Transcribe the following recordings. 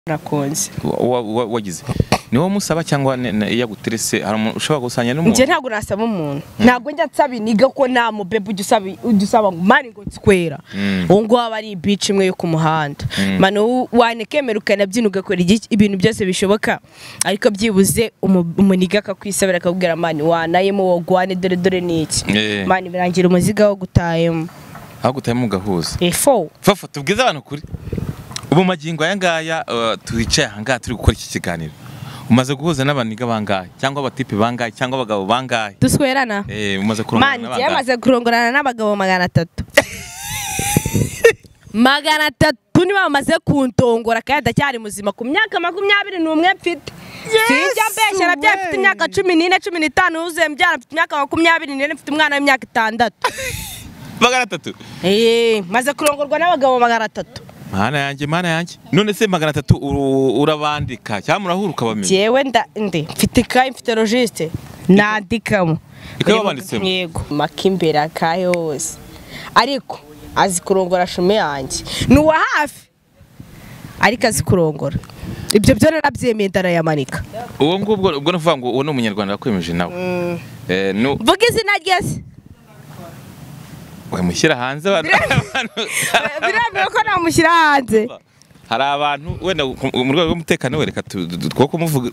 Nakunze. Wagize niwo musaba cyangwa yaguterese hari umuntu ushobora gusanya n'umuntu? Nje ntabwo nasaba umuntu, ntabwo njya nsaba iniga ko nta mubebe ujya usaba ngo mani ngo nswera, uwo nguwo aba ari ibici imwe yo ku muhanda. Mani wanekemera ukanabyina ugakora ibintu byose bishoboka, ariko byibuze umuniga akakwisabira akakubwira mani wanayemo wogwane dore dore niki, mani birangira umuziga wo gutayemo aho gutayemo ugahuza. Efo Fofo, tubwize abantu kuri ubu magingo aya ngaya twicaye aha ngaha turi gukora iki kiganiro, umaze guhuza n'abaniga bangahe cyangwa abatipe bangahe cyangwa abagabo bangahe? Duswerana? Umaze kurongorana n'abangahe? Mani maze kurongorana n'abagabo 300. 300 niba bamaze kuntongora kandi ndacyari muzima ku myaka 21 mfite. Sinjya mbeshya, nabyaye mfite imyaka 14 15 wuzuye mbyara mfite imyaka 24 mfite umwana w'imyaka 6. 300? Maze kurongorwa n'abagabo 300. Mana yanjye, mana yanjye. None se 300 urabandika cyangwa murahura ukabamenya? Jewe ndi mfite ikayi, mfite registre nandikamo. Ikayi wabanditsemo? Yego, makimbera kayo yose. Ariko azi kurongora shume yanjye. Ni uwa hafi. Ariko azi kurongora. Ibyo byo narabyemeye ndarayamanika. Uwo ngubwo ubwo navuga ngo uwo ni umunyarwanda wakwemeje nawe. No. Mvuga izina rye se? Wamushyira hanze abantu. Biremewe ko namushyira hanze. Hari abantu wenda mu rwego rw'umutekano wereka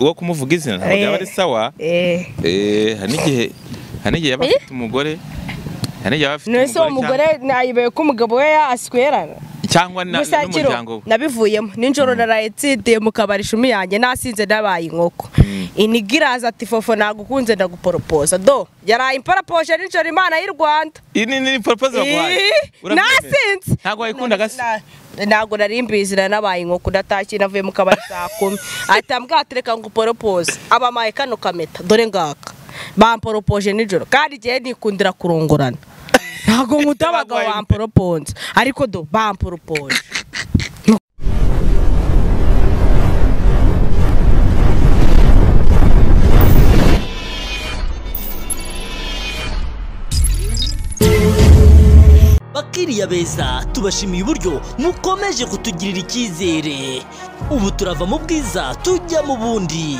wo kumuvuga izina ntabwo byaba ari sawa. Hari n'igihe yaba afite umugore, hari n'igihe yaba afite umugore. None umugore nayibaye ko umugabo we aswerana cyangwa n'umuryango we. Nabivuyemo nijoro naraye nsindiye mu kabari shumi yanjye nasinze nabaye inkoko. Inigiraza ati Fofo nagukunze ndaguporopoza. Do yaraye imporopoje nijoro Imana y'u Rwanda. Ini ni propose baguhaye. Nasinze. Ntabwo wayikundaga se? Ntabwo nari mbizi nabaye inkoko ndatashye navuye mu kabari saa 10. Ati ambwatereka ngo uporopoze. Abamaye kano kameta dore ngaka. Bamporopoje nijoro kandi igihe nikundira kurongorana. Ntabwo nkunda abagabo bamporoponze ariko do bamporopoje. Bakiriya beza tubashimiye uburyo mukomeje kutugirira icyizere. Ubu turava mu bwiza tujya mu bundi.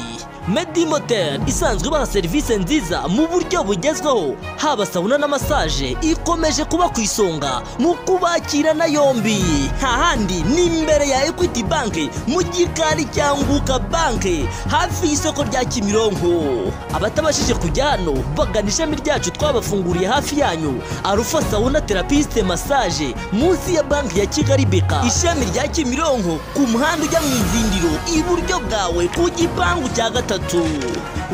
Medi Motel isanzwe ibaha serivisi nziza mu buryo bugezweho, haba sauna na massage ikomeje kuba ku isonga mu kubakirana yombi. Hahandi ni imbere ya Equity Bank mu gikari cyanguka Bank hafi y'isoko rya Kimironko. Abatabashije kujya hano bagana ishami ryacu twabafunguriye hafi yanyu, Arufa Sauna Therapiste Massage munsi ya Banki ya Kigali BK, ishami rya Kimironko ku muhanda ujya mu Izindiro iburyo bwawe ku gipangu cya 3.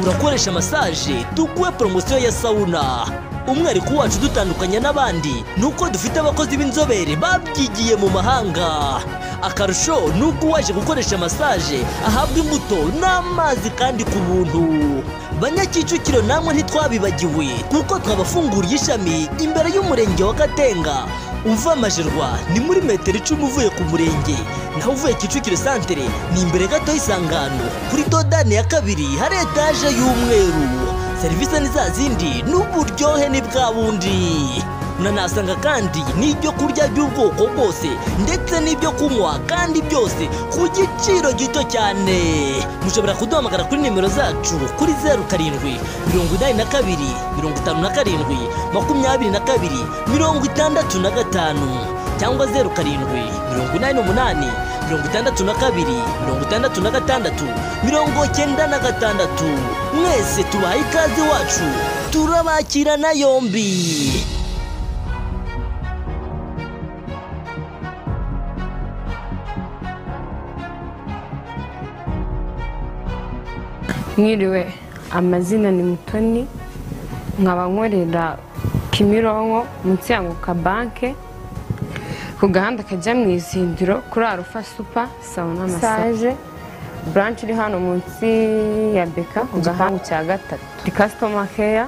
Urakoresha massage tukuwe promosiyo ya sauna. Umwihariko wacu dutandukanya n'abandi nuko dufite abakozi b'inzobere babyigiye mu mahanga. Akarusho nuko waje gukoresha massage ahabwa imbuto n'amazi kandi ku buntu. Banyakicukiro namwe ntitwabibagiwe kuko twabafunguriye ishami imbere y'umurenge wa Gatenga. Uva Majerwa ni muri metero 10 uvuye ku murenge, naho uvuye Kicukiro santere ni imbere gato y'isangano kuri dodane ya 2 hari etaje y'umweru. Serivisi ni za zindi n'uburyohe ni bwa bundi. Munanasanga kandi n'ibyo kurya by'ubwoko bwose ndetse n'ibyo kunywa kandi byose ku giciro gito cyane. Mushobora kuduhamagara kuri nimero zacu kuri 07 82 57 22 65 cyangwa 07 88 62 66 96. Mwese tubaha ikaze wacu, turabakirana yombi. Mwiriwe, amazina ni Mutoni, nkaba nkorera Kimironko munsi ya Nguka Banke ku gahanda kajya mu Izindiro kuri Arufa Super Sauna Massage branch iri hano munsi ya BK ku gipangu cya 3. Di customer care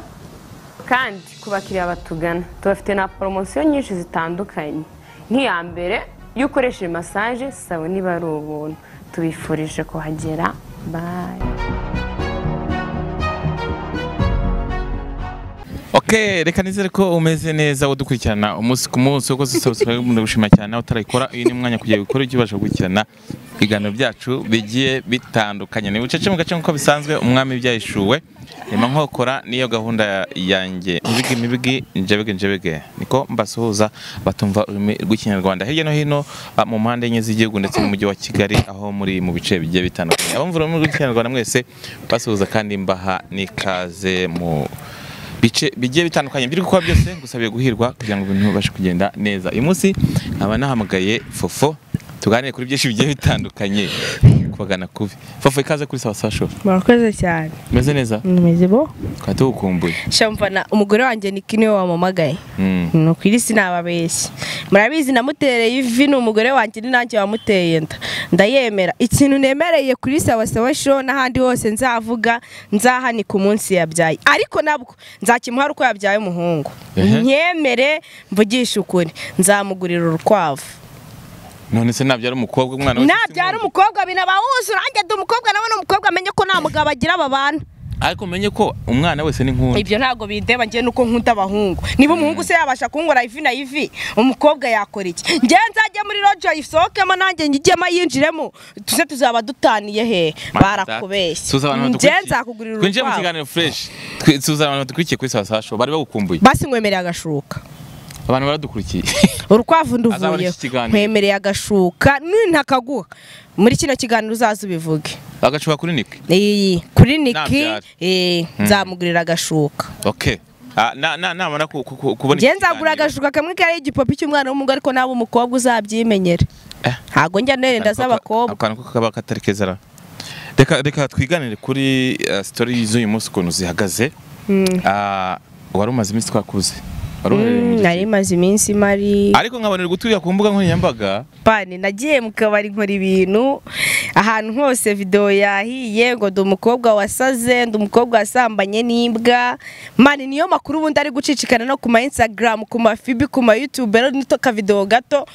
kandi ku bakiriya batugana tubafite na promosiyo nyinshi zitandukanye. Nk'iya mbere iyo ukoresheje massage sauna iba ari ubuntu. Tubifurije kuhagera. Bye. Okay, reka nizere ko umeze neza udukurikirana umunsi ku munsi uko subscribe ndagushima cyane utarayikora. Uyu ni umwanya kugira gukora icyo ubasha gukurikirana Ibiganiro byacu bigiye bitandukanye. Ni bucece mu gace nk'uko bisanzwe, umwami byahishuwe. Nyuma nkokora niyo gahunda yanjye. Mibigi mibigi njebege njebege. Niko mbasuhuza batumva ururimi rw'Ikinyarwanda hirya no hino mu mpande enye z'igihugu ndetse n'umujyi wa Kigali, aho muri mu bice bigiye bitandukanye. Abumva ururimi rw'Ikinyarwanda mwese basuhuza kandi mbaha n'ikaze mu bice bigiye bitandukanye. Biri gukora byose ngusabiye guhirwa kugira ngo ibintu bibashe kugenda neza. Uyu munsi nkaba nahamagaye Fofo tuganire kuri byinshi bigiye bitandukanye kubagana kubi. Fofo, ikaze kuri Sawa Sawa Show. Murakoze cyane. Meze neza? Meze bo. Twari tugukumbuye. Shamvana umugore wanjye ni niwe wamamagaye. Ni ukwiri sinababeshya. Murabizi namutereye ivi, ni umugore wanjye ni nanjye wamuteye inda. Ndayemera. Ikintu nemereye kuri Sawa Sawa Show n'ahandi hose nzavuga nzahanika umunsi yabyaye. Ariko nabwo nzakimuha uko yabyaye umuhungu. Nyemere mvugishe ukuri nzamugurira urukwavu. None se nabyara umukobwa umwana wese? Nabyara umukobwa binabawuzu nanjye ndi umukobwa nawe ni umukobwa, amenye ko nta mugabo agira aba bana. Ariko umenye ko umwana wese ni nkunda. Ibyo ntago bindeba njye nuko nkunda abahungu. Niba umuhungu se yabasha kunkora ivi na ivi, umukobwa yakora iki? Njye nzajya muri rojo isohokemo nanjye njyemo yinjiremo, tuze tuzaba dutaniye he? Barakubeshye. Njye nzakugurira urukwavu. Twinjiye mu kiganiro fresh. Tuza abantu badukurikiye kuri Sawa Sawa Show bari bagukumbuye. Basi nkwemereye agashuka. Abantu baradukurikiye. Urukwavu nduvuye. Nkwemereye agashuka nintakaguha. Muri kino kiganiro uzaza ubivuge. Agashuka kuri Niki? Kuri Niki nzamugurira agashuka. Okay. Namara kubona njye nzagura agashuka kamwe kari igipopi cy'umwana w'umuhungu, ariko nawe umukobwa uzabyimenyera. Ntago njya nerenda z'abakobwa. Akantu ko kaba katari keza. Reka twiganire kuri story z'uyu munsi ukuntu zihagaze. Wari umaze iminsi twakuze. Nari maze iminsi mari, ariko nkabonera guturira ku mbuga nkoranyambaga. Pani nagiye mu kabari nkora ibintu ahantu hose, video yahiye ngo ndi umukobwa wasaze, ndi umukobwa wasambanye n'imbwa. Mani niyo makuru ubundi ari gucicikana no ku ma Instagram, ku ma FB, ku ma YouTube, rero nitoka video gato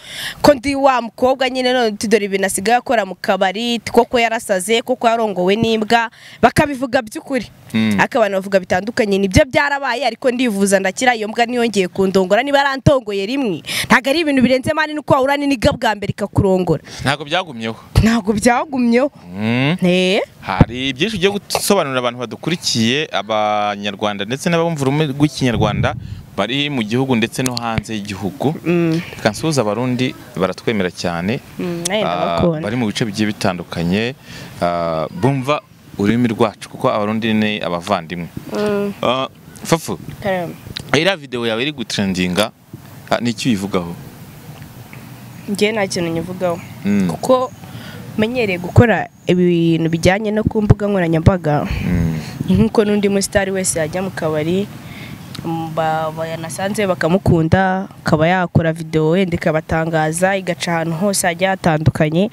ko ndi wa mukobwa nyine none tudore ibintu asigaye akora mu kabari, koko yarasaze, koko yarongowe n'imbwa, bakabivuga by'ukuri. Ariko abantu bavuga bitandukanye, nibyo byarabaye, ariko ndivuza ndakira. Iyo mbwa niyongeye kundongora, niba arantongoye rimwe ntago ari ibintu birenze mani, nuko wahura n'iniga bwa mbere ikakurongora. Ntago byagumyeho. Ntago byagumyeho. Hari byinshi ugiye gusobanurira abantu badukurikiye, abanyarwanda ndetse n'abumva ururimi rw'Ikinyarwanda bari mu gihugu ndetse no hanze y'igihugu. Reka nsuhuze Abarundi baratwemera cyane, bari mu bice bigiye bitandukanye, bumva ururimi rwacu kuko Abarundi ni abavandimwe. Fofo, iriya video yawe iri gutrendinga n'icyo uyivugaho? Njye nta kintu nyivugaho kuko menyereye gukora ibintu bijyanye no ku mbuga nkoranyambaga, nkuko n'undi musitari wese yajya mu kabari bayanasanze bakamukunda, akaba yakora video wenda ikabatangaza igaca ahantu hose hagiye hatandukanye.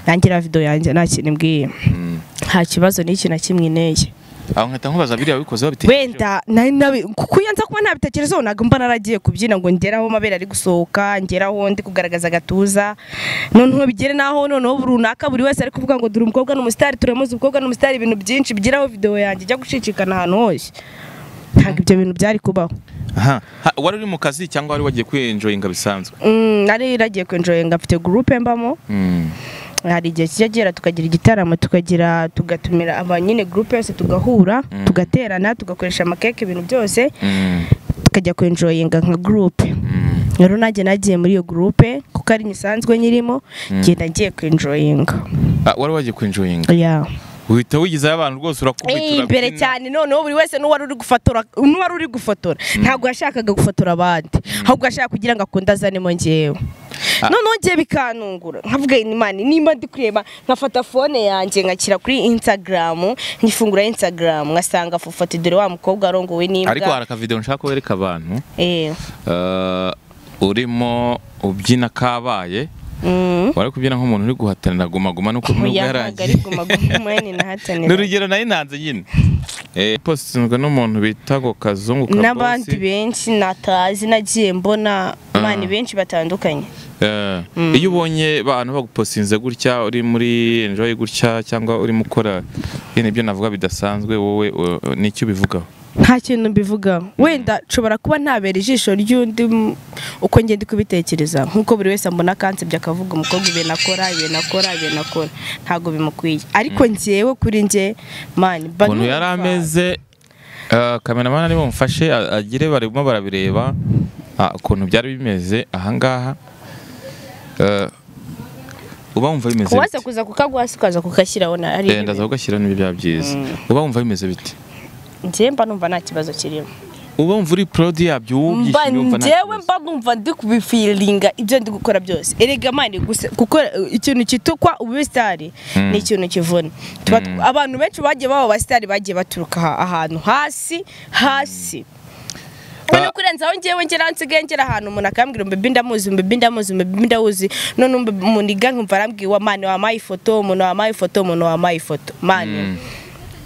Nanjye iriya video yanjye nta kintu imbwiye, nta kibazo n'iki na kimwe inteye. Aho nkahita nkubaza biriya wabikoze wabitekereje? Wenda kuko iyo nza kuba ntabitekerezaho ntabwo mba naragiye kubyina ngo ngeraho amabere ari gusohoka, ngeraho ndi kugaragaza agatuza, noneho bigere naho noneho runaka buri wese ari kuvuga ngo dore umukobwa n'umusitari, turamuzi umukobwa n'umusitari, ibintu byinshi bigeraho video yanjye ijya gucicikana ahantu hose. Ntabwo ibyo bintu byari kubaho. Wari uri mu kazi cyangwa wari wagiye kwenjoyinga bisanzwe? Nari nagiye kwenjoyinga, mfite groupe mbamo. Hari igihe kijya gera tukagira igitaramo, tukagira tugatumira aba nyine groupe yose, tugahura tugaterana, tugakoresha amakeke, ibintu byose, tukajya kwenjoyinga nka groupe. Rero nanjye nagiye muri iyo groupe kuko ari nyisanzwe nyirimo, ngenda ngiye kwenjoyinga. Wari wagiye kwenjoyinga? Yeah. Uhita wigizayo abantu rwose urakubita imbere cyane, noneho buri wese n'uwari uri gufotora, n'uwari uri gufotora ntabwo yashakaga gufotora abandi, ahubwo ashaka kugira ngo akunde azanemo njyewe. Noneho ngiye bikanungura nkavuga Imana nimba ndi kureba, nkafata phone yanjye nkakira kuri Instagram, nkifungura Instagram ngasanga Fofo dore wa mukobwa arongowe n'imbwa. Ariko hari aka video nshaka kwereka abantu urimo ubyina kabaye. Wari kubyina nk'umuntu uri guhatanira guma guma nuko nubwo yarangiye. N'urugero nari nanze nyine. Postinzwe n'umuntu bita ngo Kazungu Kabosi n'abandi benshi natazi nagiye mbona mani benshi batandukanye. Iyo ubonye abantu bagupostinze gutya uri muri enjoy gutya cyangwa uri mukora ibyo navuga bidasanzwe, wowe n'icyo ubivugaho? Nta kintu mbivugaho. Wenda nshobora kuba ntabera ijisho ry'undi uko njye ndi kubitekereza, nkuko buri wese ambona akansebya akavuga umukobwa ibintu akora ibintu akora ibintu akora ntabwo bimukwiye, ariko njyewe kuri njye man ukuntu yari ameze, kameramani ari bumufashe agire barimo barabireba ukuntu byari bimeze ahangaha. Uba wumva bimeze bite? Uwaza kuza kukaguha ukaza kukashyiraho na ari ndaza kugashyira n'ibyo byaba byiza. Uba wumva bimeze bite? Njye mba numva nta kibazo kirimo. Uba wumva uri proud yabyo, ubyishimiye, wumva nta njyewe mba numva ndi kubifilinga ibyo ndi gukora byose. Erega mani gukora ikintu kitukwa ubusitari ni ikintu kivuna. Abantu benshi bagiye baba abasitari bagiye baturuka ahantu hasi hasi. None kurenza aho njyewe ngera nsigaye ngera ahantu umuntu akambwira mbe ndamuzi mbe ndamuzi mbe ndawuzi, none umuniga nkumva arambwiye wa mani wampaye ifoto, umuntu wampaye ifoto, umuntu wampaye ifoto mani.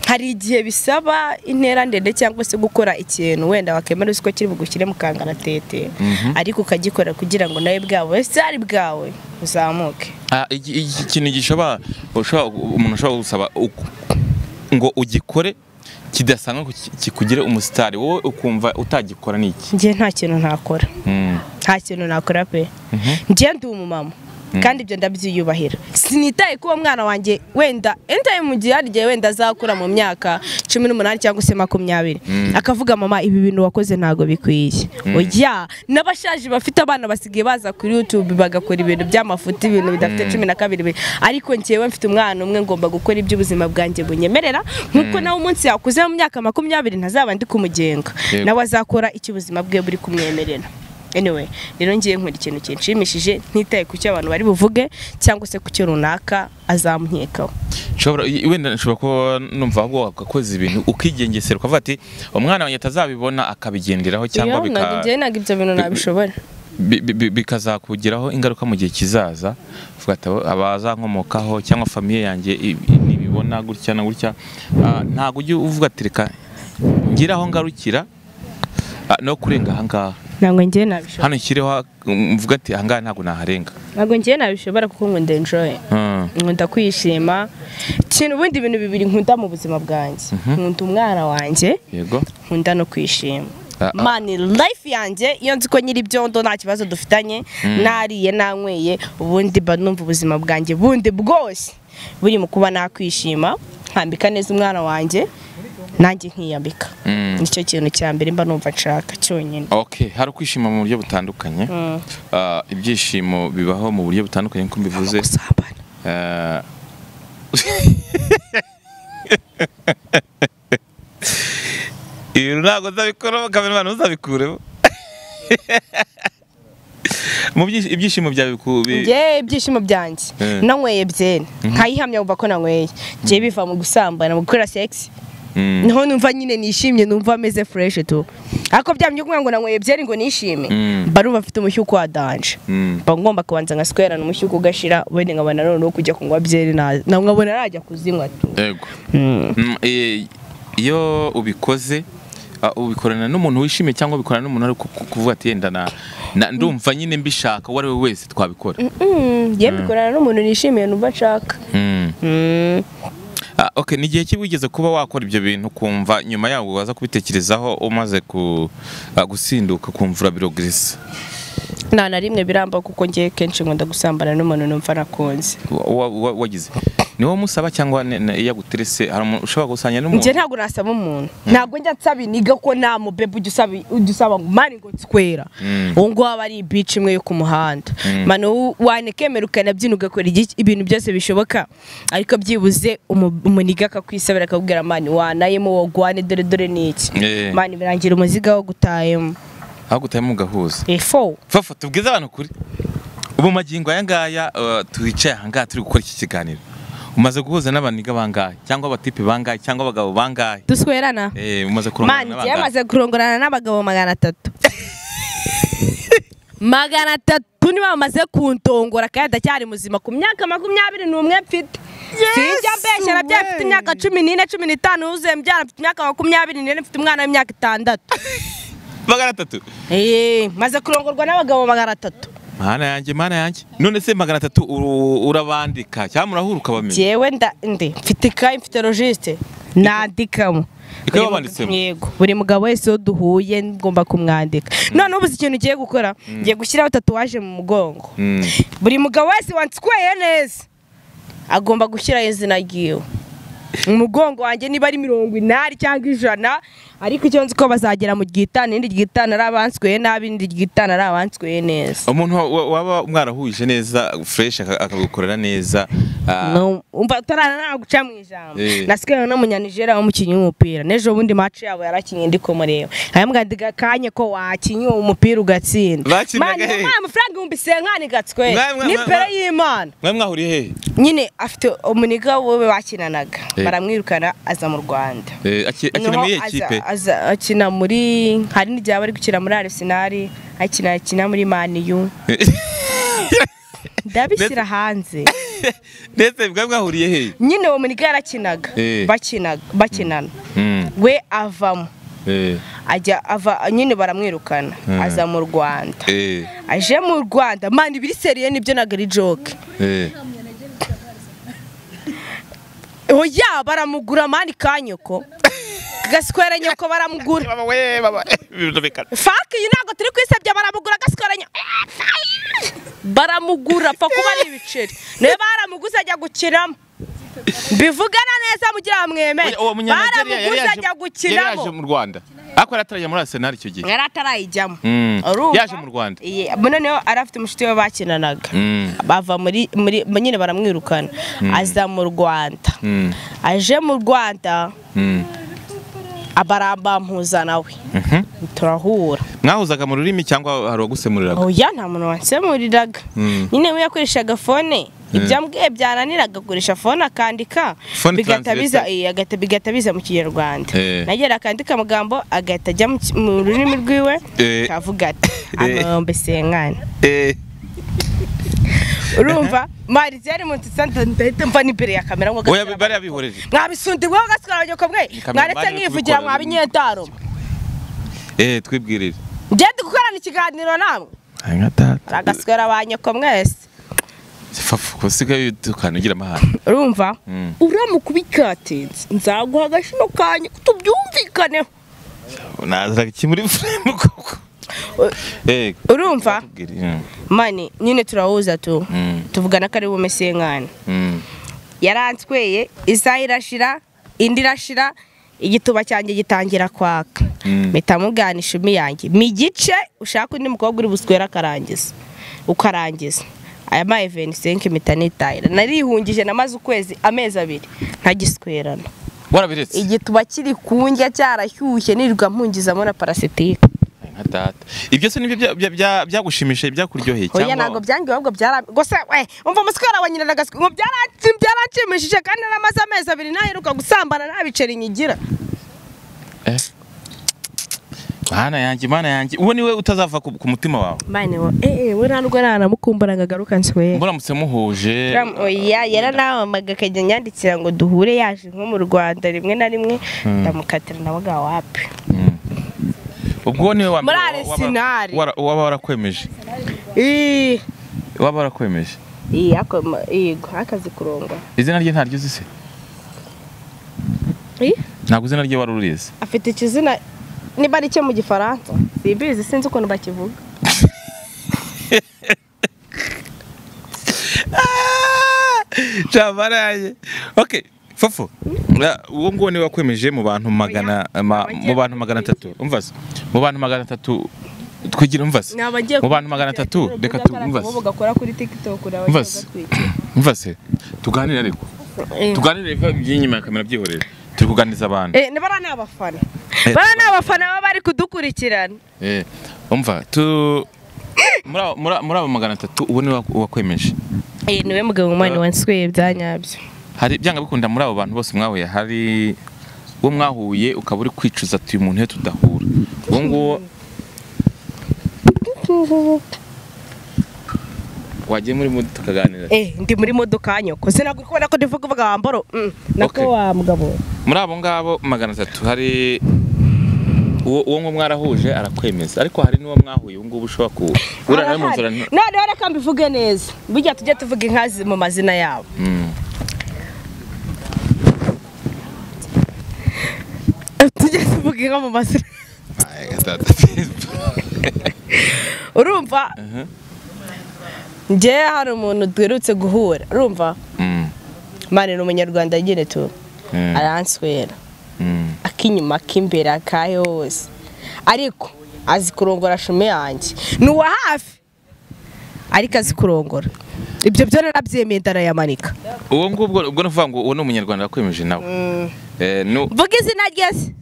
Hari igihe bisaba intera ndende cyangwa se gukora ikintu wenda wakemera uko kiri bugushyire mu kangaratete, ariko ukagikora kugira ngo nawe bwawe sari bwawe uzamuke. Ikintu gishobora umuntu ashobora gusaba ngo ugikore kidasanzwe kikugire umusitari, wowe ukumva utagikora ni iki? Njye nta kintu ntakora. Nta kintu nakora pe. Njye ndi umumama kandi ibyo ndabyiyubahira. Sinitaye kuba mwana wanjye wenda entaye mu gihe hari wenda azakura mu myaka 18 cyangwa se 20 akavuga mama ibi bintu wakoze ntago bikwiye. Oya, n'abashaje bafite abana basigaye baza kuri YouTube bagakora ibintu by'amafuti, ibintu bidafite 12, ariko njyewe mfite umwana umwe ngomba gukora iby'ubuzima bwanjye bunyemerera, nkuko nawe umunsi yakuze mu myaka 20 ntazaba ndi kumugenga, nawe azakora icyo ubuzima bwe buri kumwemerera. Anyway, rero ngiye nkora ikintu kinshimishije ntitaye ku cyo abantu bari buvuge cyangwa se ku cyo runaka azamunkekaho. Nshobora wenda nshobora kuba numva ahubwo wagakoze ibintu ukigengesera ukavuga ati umwana wanjye atazabibona akabigenderaho cyangwa bika ntabwo ibyo bintu nabishobora bikazakugiraho ingaruka mu gihe kizaza, uvuga ati abazankomokaho cyangwa famiye yanjye nibibona gutya na gutya, ntabwo ujye uvuga ati reka ngira aho ngarukira no kurenga aha ngaha. Ntabwo ngiye nabishobora. Hano nshyireho mvuga ati aha ngaha ntabwo naharenga. Ntabwo ngiye nabishobora kuko nkunda enjoy. Nkunda kwishima. Ikintu ubundi ibintu bibiri nkunda mu buzima bwanjye. Nkunda umwana wanjye. Yego. Nkunda no kwishima. Mani life yanjye iyo nzi ko nyiri ibyondo nta kibazo dufitanye, nariye nanyweye, ubundi mba numva ubuzima bwanjye bundi bwose buri mu kuba nakwishima, nkambika neza umwana wanjye, nanjye nkiyambika. Nicyo kintu cya mbere mba numva nshaka cyonyine. Okay, hari kwishima mu buryo butandukanye. Ibyishimo bibaho mu buryo butandukanye nko mbivuze. Ibintu ntabwo nzabikora, kameramani uzabikuremo. Mu ibyishimo byawe Njye ibyishimo byanjye nanyweye byene nkayihamya umva ko nanyweye, njye biva mu gusambana, mu gukora sex. Niho numva nyine nishimye, numva ameze fresh tu. Ariko byamye kuvuga ngo nanyweye byeri ngo nishime, mba numva mfite umushyuko wa danger. Mba ngomba kubanza ngaswerana umushyuko ugashira, ubundi nkabona noneho kujya kunywa byeri na nkabona najya kuzinywa tu. Yego. Iyo ubikoze ubikorana n'umuntu wishimye cyangwa ubikorana n'umuntu ari kuvuga ati yenda na ndumva nyine mbishaka uwo ari we wese twabikora? Njye mbikorana n'umuntu nishimiye numva nshaka. Okay, ni igihe ki wigeze kuba wakora ibyo bintu kumva nyuma yawo waza kubitekerezaho umaze gusinduka kumvura birogrisa? Nta na rimwe biramba kuko ngiye kenshi nkunda gusambana n'umuntu numva nakunze. Wagize niwo musaba cyangwa yaguterese? Hari umuntu ushobora gusanya n'umuntu? Njye ntabwo nasaba umuntu, ntabwo njya nsaba iniga ko nta mubebe ujya usaba ngo mani ngo nswera, uwo nguwo aba ari ibici imwe yo ku muhanda. Mani wanekemera ukanabyina ugakora ibintu byose bishoboka, ariko byibuze umuniga akakwisabira akakubwira mani wanayemo wogwane dore dore n'iki, mani birangira umuziga wo gutayemo. Aho gutayemo ugahuza. Efo. Fafa tubwize abantu kuri ubu magingo aya ngaya twicaye aha ngaha turi gukora iki kiganiro, umaze guhuza n'abaniga bangahe cyangwa abatipe bangahe cyangwa abagabo bangahe? Duswerana. Umaze kurongorana n'abagabo? Mani maze kurongorana n'abagabo 300. 300 niba bamaze kuntongora kandi ndacyari muzima ku myaka 21 mfite. Sinjya mbeshya, nabyaye mfite imyaka 14, 15 wuzuye mbyara mfite imyaka 24, mfite umwana w'imyaka 6. 300? Maze kurongorwa n'abagabo 300. Mana yanjye, mana yanjye. None se 300 urabandika cyangwa murahura ukabamenya? Jewe ndi mfite ikayi, mfite registre. Nandikamo. Yego, buri mugabo wese duhuye ngomba kumwandika. None ubu ikintu ugiye gukora, ngiye gushyiraho tatuwaje mu mugongo. Buri mugabo wese wansweye neza agomba gushyiraho izina ryiwe mu mugongo wanjye, niba ari 80 cyangwa 100, ariko icyo nzi ko bazagera mu gitana, indi gitana ari abansweye nabi, indi gitana ari abansweye neza. Umuntu waba mwarahuje neza fresh akagukorera neza, umva utarana guca mu ijambo. Nasigaye no munyanigera w'umukinnyi w'umupira, n'ejo bundi match yabo yarakinye ndi kumureba, ayambwa ndiga kanye ko wakinye umupira ugatsinda. Mani amafaranga 50,000 gatswe ni pere y'Imana. Mwe mwahuriye he? Nyine afite umuniga wowe bakinanaga, baramwirukana aza mu Rwanda. Akina muri equipe? Akina muri, hari n'igihe bari gukina muri Arsenal, akina muri Man U. Ndabishyira hanze. Ndetse bwa mwahuriye he? Nyine uwo muniga yarakinaga, bakinana. We avamo. Ajya ava nyine baramwirukana aza mu Rwanda. Aje mu Rwanda, man ibiri seriye nibyo nagari joke. Oya baramugura mani kanyoko. Gaskwera nyoko baramugura. Baba we baba. Fuck you, ntago turi kwisabya baramugura gaskwera nyoko. Baramugura pfa kuba ari ibiceri. Ne baramuguze ajya gukinamo. Bivugana neza mugira mwemere. Baramuguze ajya gukinamo. Yaje mu Rwanda. Ariko yaratarajya muri Arsenal icyo gihe. Yaratarayijyamo. Yaje mu Rwanda. Noneho arafite umushuti we bakinanaga. Bava muri nyine baramwirukana. Aza mu Rwanda. Aje mu Rwanda. Abaramba mpuza nawe. Turahura. Mwahuzaga mu rurimi cyangwa hari uwagusemuriraga? Oya nta muntu wansemuriraga. Nyine we yakoreshaga phone. Ibyambwiye byananiraga gukoresha phone akandika bigahita biza mu Kinyarwanda. Nagera akandika amagambo agahita ajya mu rurimi rwiwe akavuga ati amombe senkana. Urumva mari zari mu tsanta ndahita mva n'imbere ya kamera ngo oya bari abihoreje. Mwabisundi bwo gaswara abanyoko mwe mwaretse nkivugira mwabinyentaro. Twibwirire. Ngende gukorana ikiganiro namwe. Nka data. Agaswara abanyoko mwese. Fafu kusigaye tukanugira amahane. Urumva? Uramukubikatinze nzaguha agashino kanye tubyumvikaneho. Nazira ki muri frame koko. Urumva? Mani nyine turahuza tu. Tuvugana kari bumesenkana. Yarantsweye isaha irashira, indi irashira, igituba cyanjye gitangira kwaka. Mpita mugana ishumi yanjye. Migice ushaka undi mukobwa uri buswera akarangiza. Ukarangiza. Aya ma 25 mpita nitahira. Narihungije namaze ukwezi amezi abiri ntagiswerana. Warabiretse. Igituba kiri kunjya cyarashyushye nirirwa mpungizamo na parasitike. Nka data. Ibyo se nibyo byagushimishije byakuryoheye cyangwa? Oya ntago byangiye ahubwo byara gusa umva umuswera wa nyina ngo byaranshimishije kandi naramaze amezi abiri naheruka gusambana ntabiceri nyigira. Mana yanjye, mana yanjye, uwo niwe utazava ku mutima wawe. Mane wo we ntanubwo nanamukumbura ngagaruka nswe. Muramutse muhuje. Oya yaranamamaga akajya nyandikira ngo duhure yaje nko mu Rwanda rimwe na rimwe ndamukatira nabaga wapi. Ubwo niwe wa waba warakwemeje. Waba warakwemeje. Yego akazi kurongwa. Izina rye ntaryo uzi se? Ntabwo izina rye wari urizi. Afite ikizina niba ari cyo mu Gifaransa simbizi sinzi ukuntu bakivuga. Chabaraye. Okay, Fofo. Uwo nguwo ni wakwemeje mu bantu magana mu bantu 300. Umva se. Mu bantu 300 twigira umva se. Mu bantu 300 reka tumva se. Gakora kuri TikTok urabatwikira. Umva se. Tuganire ariko. Tuganire inyuma ya kamera byihorere. Turi kuganiriza abantu. Nabara nabafana. Bara nabafana baba bari kudukurikirana. Umva tu muri abo 300 ubu ni wakwemeje. Niwe mugabo mwana wansweye byanyabyo. Hari byanga bikunda muri abo bantu bose mwahuye hari uwo mwahuye ukaba uri kwicuza ati uyu muntu he tudahura. Uwo nguwo wagiye muri modoka tukaganira. Ndi muri modoka nyoko. Sinaguri kubona ko ndivuga vuga wamboro. Nako wa mugabo. Muri abo ngabo 300 hari uwo ngo mwarahuje arakwemeza ariko hari n'uwo mwahuye ubu ngubu ushobora kuhura nawe mu nzira. None reka mbivuge neza. Burya tujye tuvuga inkazi mu mazina yabo. Tujye tuvuga inka mu mazina. Urumva njye hari umuntu duherutse guhura, urumva mane ni umunyarwanda nyine tu, aranswera akinyuma akimbere akahe hose, ariko azi kurongora shume yanjye ni uwa hafi, ariko azi kurongora. Ibyo byo narabyemeye ndarayamanika. Uwo ngubwo ubwo nuvuga ngo uwo ni umunyarwanda wakwemeje nawe. No mvuga izina rye se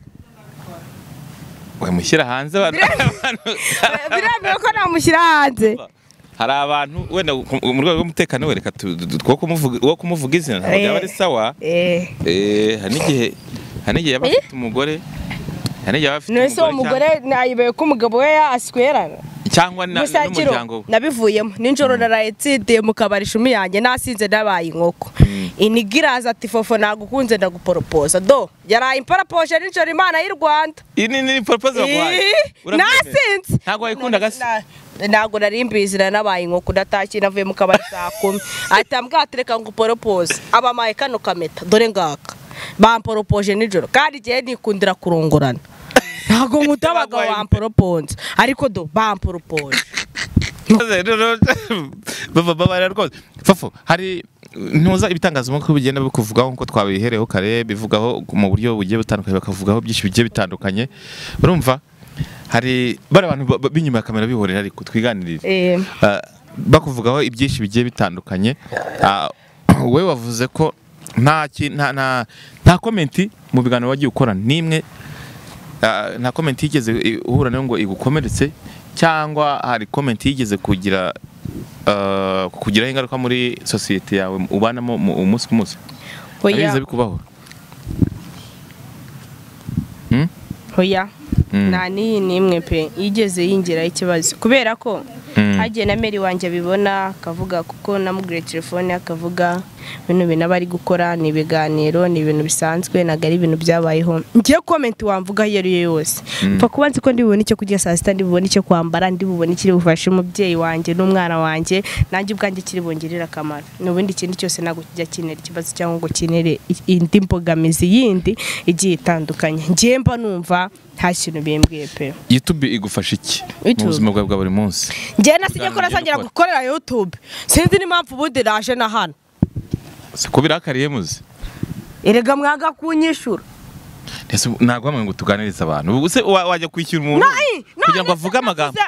we mushyira hanze abantu biremewe ko namushyira hanze. Hari abantu wenda mu rwego rw'umutekano wereka wo kumuvuga izina ntabwo byaba ari sawa. Hari n'igihe yaba afite umugore, hari n'igihe yaba afite umugore nayibaye ko umugabo we aswerana cyangwa n'umuryango we. Nabivuyemo nijoro naraye nsindiye mu kabari ishumi yanjye nasinze nabaye inkoko. Inigiraza ati fofo nagukunze ndaguporopoza. Do yaraye imporopoje nijoro Imana y'u Rwanda. Ini ni propose baguhaye. Nasinze. Ntabwo wayikundaga se? Ntabwo nari mbizi nabaye inkoko ndatashye navuye mu kabari saa 10. Ahita ambwira ati reka nguporopoze. Abamaye kano kameta dore ngaka. Bamporopoje nijoro kandi igihe nikundira kurongorana. Ntabwo nkunda abagabo bamporoponze ariko do bamporopoje. Baba rwose. Fofo hari ntuza ibitangazamakuru bigenda bikuvugaho nkuko twabihereho kare, bivugaho mu buryo bugiye butandukanye, bakavugaho byinshi bigiye bitandukanye. Urumva hari bari abantu b'inyuma ya kamera bihorera ariko twiganirire bakuvugaho ibyinshi bigiye bitandukanye. Wowe wavuze ko nta comment mu biganiro wagiye ukora nimwe, nta comment yigeze uhura nayo ngo igukomeretse, cyangwa hari comment yigeze kugira kugiraho ingaruka muri societe yawe ubanamo umunsi ku munsi? Oya bikubaho? Oya nta n'iyi n'imwe pe yigeze yingiraho ikibazo, kubera ko hagiye na meri wanjye abibona akavuga, kuko namuguriye telefone akavuga bino bintu aba ari gukora ni ibiganiro, ni ibintu bisanzwe, ntabwo ari ibintu byabayeho. Ngiye comment wamvuga iyo ari yo yose, mfa kuba nzi ko ndibubone icyo kurya saa sita, ndibubone icyo kwambara, ndibubone ikiri bufashe umubyeyi wanjye n'umwana wanjye, nanjye ubwanjye kiri bungirire akamaro. N'ubundi ikindi cyose ntabwo kijya kinera ikibazo cyangwa ngo kinere indi mbogamizi yindi igiye itandukanye. Ngiye mba numva nta kintu bimbwiye pe. YouTube igufasha iki mu buzima bwawe bwa buri munsi? Ngiye nasinye ko nasangira gukorera YouTube, sinzi n'impamvu ubundi naje na hano. Siko birakariye muzi. Erega mwaga kunyishura. Ese nagwa ngo tuganirize abantu. Ubuse wajya kwishyura umuntu kugira ngo avuge amagambo.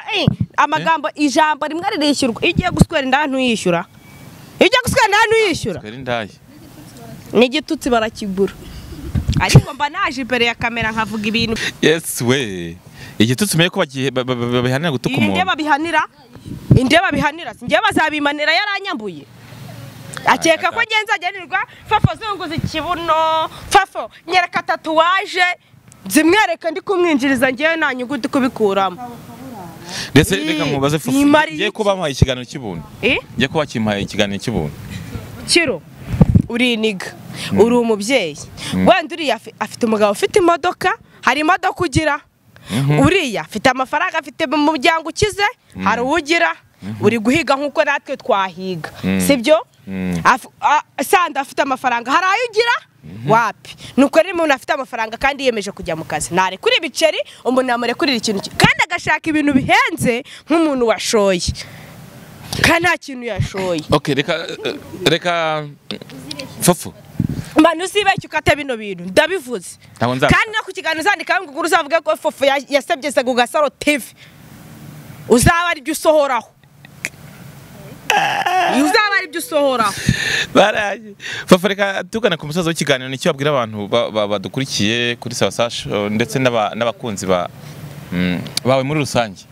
Amagambo ijambo rimwe ririshyurwa. Iyo ugiye guswera inda ntuyishyura. Iyo ugiye guswera inda ntuyishyura. Skwera indaye. N'igitutsi barakigura. Ariko mba naje imbere ya kamera nkavuga ibintu. Yes we. Igitutsi umenye ko babihanira gutuka umuntu. Inde babihanira? Inde babihanira? Ngiye bazabimanira yaranyambuye. Akeka ko ngenza agenirwa fafo zunguza ikibuno, fafo nyereka tatuwaje zimwereka ndi kumwinjiriza ngiye nta nyungu ndi kubikuramo. Ndetse reka nkubaze fofo, ngiye kuba mpaye ikiganiro cy'ubuntu. Ngiye kuba kimpaye ikiganiro cy'ubuntu. Kiro uri niga, uri umubyeyi. Wenda uriya afite umugabo ufite imodoka, hari imodoka ugira. Uriya afite amafaranga, afite mu muryango ukize, hari uwugira. Uri guhiga nkuko natwe twahiga, sibyo? Sanda afite amafaranga, hari ayo ugira? Wapi? Nuko rero umuntu afite amafaranga kandi yiyemeje kujya mu kazi, narekura ibiceri, umuntu yamurekurira ikintu kandi agashaka ibintu bihenze nk'umuntu washoye, kandi nta kintu yashoye. Okay, reka fofo mba uzibeshye ukata bino bintu ndabivuze, kandi no ku kiganiro uzandika ngo uzavuge ko fofo yasabye ku Gasaro TV, uzaba ari byo usohoraho. Uzaba ari byo usohoraho. Baraye. Fofo reka tugana ku musozo w'ikiganiro, nicyo babwira abantu badukurikiye kuri Sawa Sawa ndetse n'abakunzi bawe muri rusange.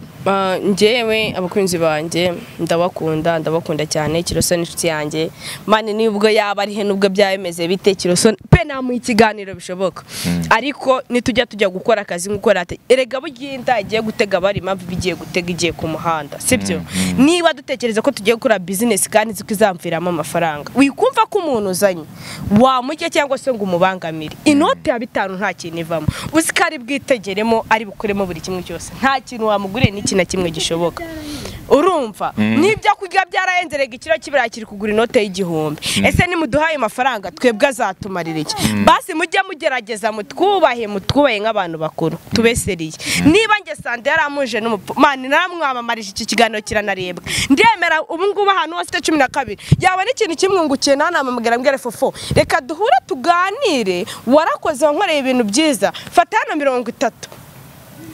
Njyewe abakunzi banjye ndabakunda, ndabakunda cyane. Kiroso n'inshuti yanjye mani, nubwo yaba ari he nubwo byabimeze bite, Kiroso pe namuha ikiganiro bishoboka, ariko nitujya tujya gukora akazi nk'uko rate erega buginda igiye gutega bari impamvu bigiye gutega igiye ku muhanda, sibyo? Niba dutekereza ko tugiye gukora business kandi ziko izamviramo amafaranga, wikumva ko umuntu uzanye wamujya cyangwa se ngo umubangamire. Inote ya 5 nta kintu ivamo, uzi ko ari bwitegeremo ari bukuremo buri kimwe cyose, nta kintu wamuguriye n'iki na kimwe gishoboka. Urumva n'ibyo kurya byarahenze, ikiro cy'ibirayi kiri kugura inote y'1000. Ese nimuduhaye amafaranga twebwe azatumarira iki? Basi mujye mugerageza mutwubahe, mutwubahe nk'abantu bakuru, tubeseriye. Niba njye Sande yaramuje mani naramwamamarije, iki kiganiro kiranarebwa, ndemera ubu ngubu ahantu hose 12 yaba n'ikintu kimwungukiye, nanamamagara mbwira Fofo reka duhure tuganire, warakoze wankoreye ibintu byiza, fata hano 30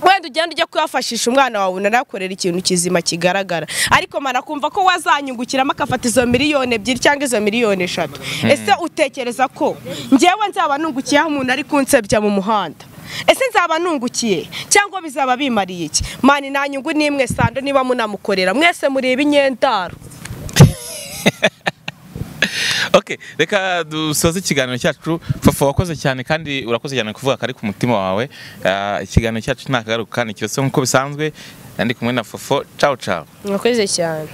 wenda ugenda ujya kuyafashisha umwana wawe unanakorera ikintu kizima kigaragara. Ariko mana kumva ko wazanyungukiramo akafata izo 2 miliyoni cyangwa izo 3 miliyoni. Ese utekereza ko njyewe nzaba nungukiye aho umuntu ari kunsebya mu muhanda? Ese nzaba nungukiye cyangwa bizaba bimariye iki? Mani nta nyungu n'imwe. Sando niba munamukorera mwese mureba inyendaro. Okay, reka dusoze ikiganiro cyacu. Fofo, wakoze cyane kandi urakoze cyane kuvuga kari ku mutima wawe. Ikiganiro cyacu ntakagaruka ni cyose nk'uko bisanzwe, ndi kumwe na Fofo. Ciao ciao. Mwakoze cyane.